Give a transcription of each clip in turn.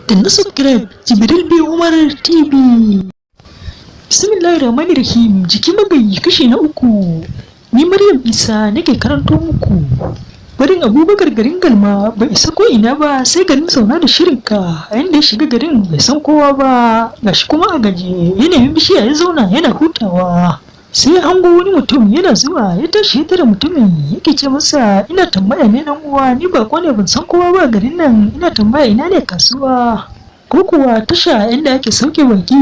Danna subscribe, Jibril B Umar TV. Bismillahir Rahmanir Rahim. Jiki Magayi, kashi na uku. Ni Maryam Isa nake karanto muku. Barin Abubakar garin Galma bai isa ko ina ba sai garin Zauna da Shirinka. A yanda ya shiga garin bai san kowa ba, gashi kuma a gaji, ya nemi bishiya ya zauna yana hutawa. Sai hango wani mutum yana zuwa, ya tashi ya tare mutumin, yake ce masa, "Ina tambaya ne, dan uwa, ni bako ne, ban san kowa ba a garin nan. Ina tambaya ina ne kasuwa ko kuwa tasha inda ake sauke baki?"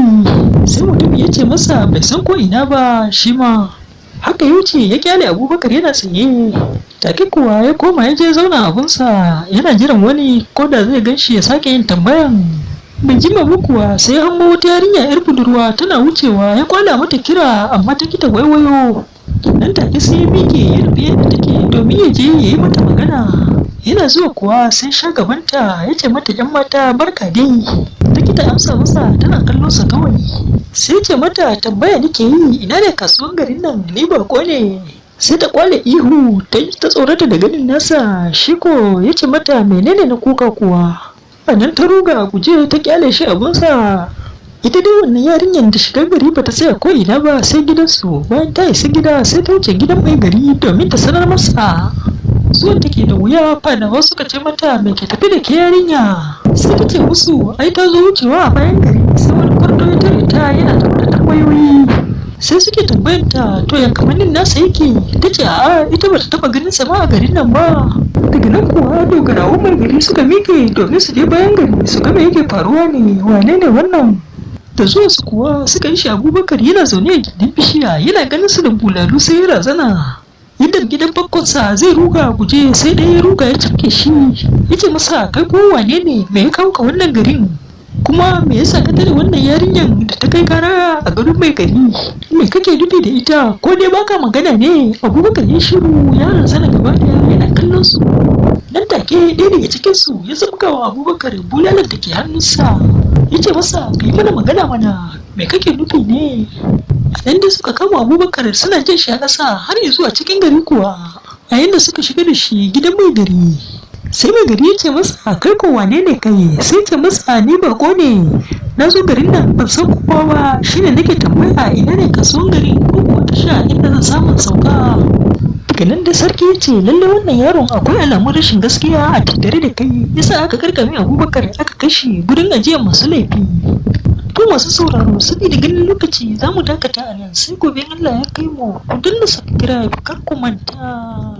Sai mutum ya ce masa bai san ko ina ba shi ma. Haka ya wuce ya kyale Abubakar yana tsaye. Take kuwa ya koma ya je zauna abunsa yana jiran wani ko da zai gan shi ya sake yin tambayan. Bai jima ba kuwa sai hango wata yarinya yar budurwa tana wucewa. Ya kwala mata kira amma ta ki ta waiwayo. Nan take sai ya miƙe ya nufi yadda take domin ya je ya yi mata magana. Yana zuwa kuwa sai sha gabanta, ya ce mata, "Yan mata, barka dai." Ta ki ta amsa masa, tana kallon sa kawai. Sai ce mata, "Tambaya nake yi, ina ne kasuwan garin nan? Ni bako ne." Sai ta kwale ihu, ta ta tsorata da ganin nasa. Shi ko ya ce mata, "Menene na kuka kuwa?" A nan ta ruga a guje ta kyale shi abunsa. Ita dai wannan yarinyar da shigar gari bata tsaya ko ina ba sai gidansu. Bayan ta isa gida sai ta wuce gidan mai gari domin ta sanar masa. Zuwan take da wuya, fadawa suka ce mata, "Me ke tafi da ke, yarinya?" Sai ta ce musu ai ta zo wucewa a bayan gari sai wani kwarto ya tare ta yana ta mata tambayoyi. Sai suke tambayanta, to ya kamannin nasa yake? Ta ce a'a, ita bata taba ganin sa ma a garin nan ba. Daga nan kuwa dogarawan mai gari suka miƙe domin su je bayan gari su ga me yake faruwa ne, wane ne wannan. Da zuwa su kuwa suka yi shi Abubakar yana zaune a gindin bishiya. Yana ganin su da bulalu sai ya razana, yadda gidan bakkonsa zai ruga a guje, sai ɗaya ya ruga ya cafke shi, ya ce masa, "Kai ko wane ne? Me ya kawo ka wannan garin? Kuma me yasa ka tare wannan yarinyar da ta kai kara a garin mai gari? Me kake nufi da ita? Ko dai baka magana ne?" Abubakar ya shiru, ya razana gaba daya, yana kallon su. Nan take ɗaya daga cikin su ya zabga wa Abubakar bulalar da ke hannunsa, ya ce masa, "Ka yi mana magana mana, me kake nufi ne?" Nan da suka kama Abubakar suna jin shi a ƙasa har zuwa cikin gari kuwa. Yayin da suka shiga da shi gidan mai gari, sai mai gari ya ce masa, "Kai ko wane ne kai?" Sai ce masa, "Ni bako ne, na zo garin nan ban san kowa ba, shine nake tambaya ina ne kasuwan gari ko kuwa tasha inda zan samu sauka." Daga nan da sarki ya ce, "Lalle wannan yaron akwai alamun rashin gaskiya a tattare da kai." Yasa aka karkame Abubakar aka kashe gurin ajiyar masu laifi. To masu sauraro, saboda ganin lokaci za mu dakata a nan, sai gobe in Allah ya kai mu. Ku danna subscribe, kar ku manta.